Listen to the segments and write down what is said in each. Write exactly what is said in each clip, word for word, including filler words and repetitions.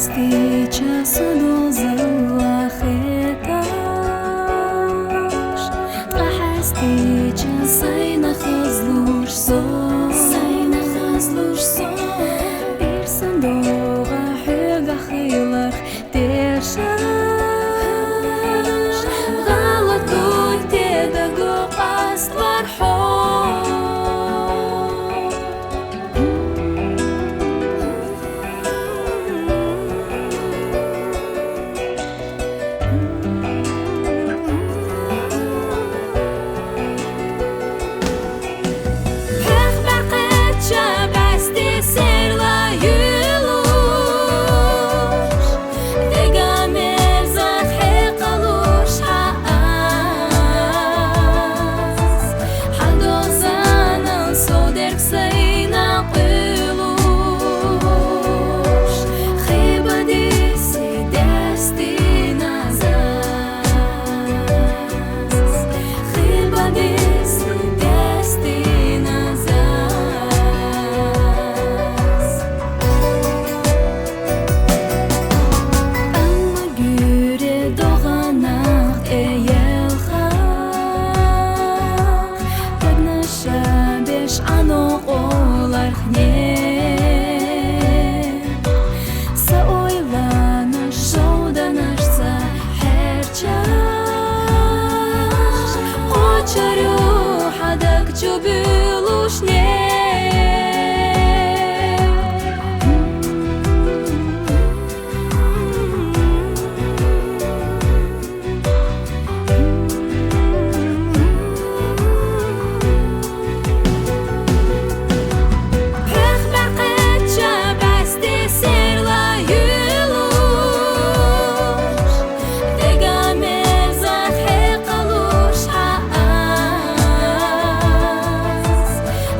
Хьестича судузла хеташ, тӀа хьестича сайна хазлуш со, сайна хазлуш со. Ирсан догӀа хьоьга хилар тешаш, гӀалатуй те даго къаст вар хьо. Пехбаркъеча бӀаьсти серла юлуш, дега мерза хьекъалуш хьа аз. Хьадозанал со дерг сайна къуьлуш, хиба диси дестина заз, хиба диси дестина заз. Амма гуьре догӀанах тӀеелха, тагнаша беш Ӏано къолархне. Са ойланаш, шовданаш ца хьерчаш, кхочару хьадаг чубуьлушне. Пехбаркъеча бӀаьсти серла юлуш, дега мерза хьекъалуш хьа аз.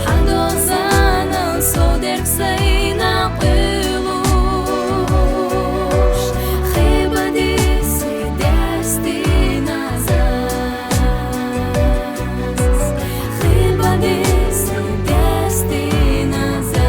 Хьадозанал со дерг сайна къуьлуш, хиба диси дестина заз, хиба диси дестина заз.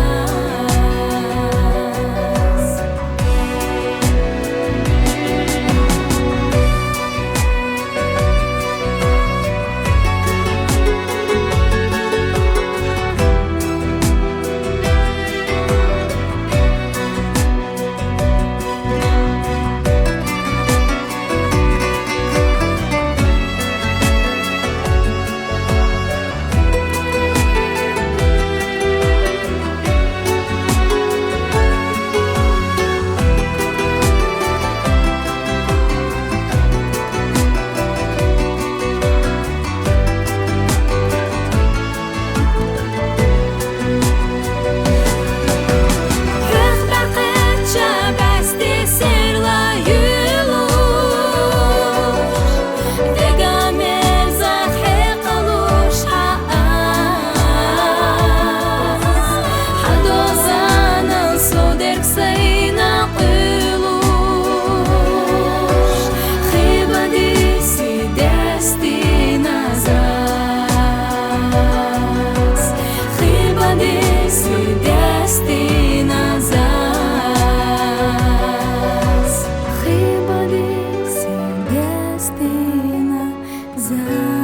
Пехбаркъеча бӀаьсти серла юлуш, дега мерза хьекъалуш хьа аз. Хьадозанал со дерг сайна къуьлуш, хиба диси дестина заз, хиба диси дестина заз, хиба диси дестина заз.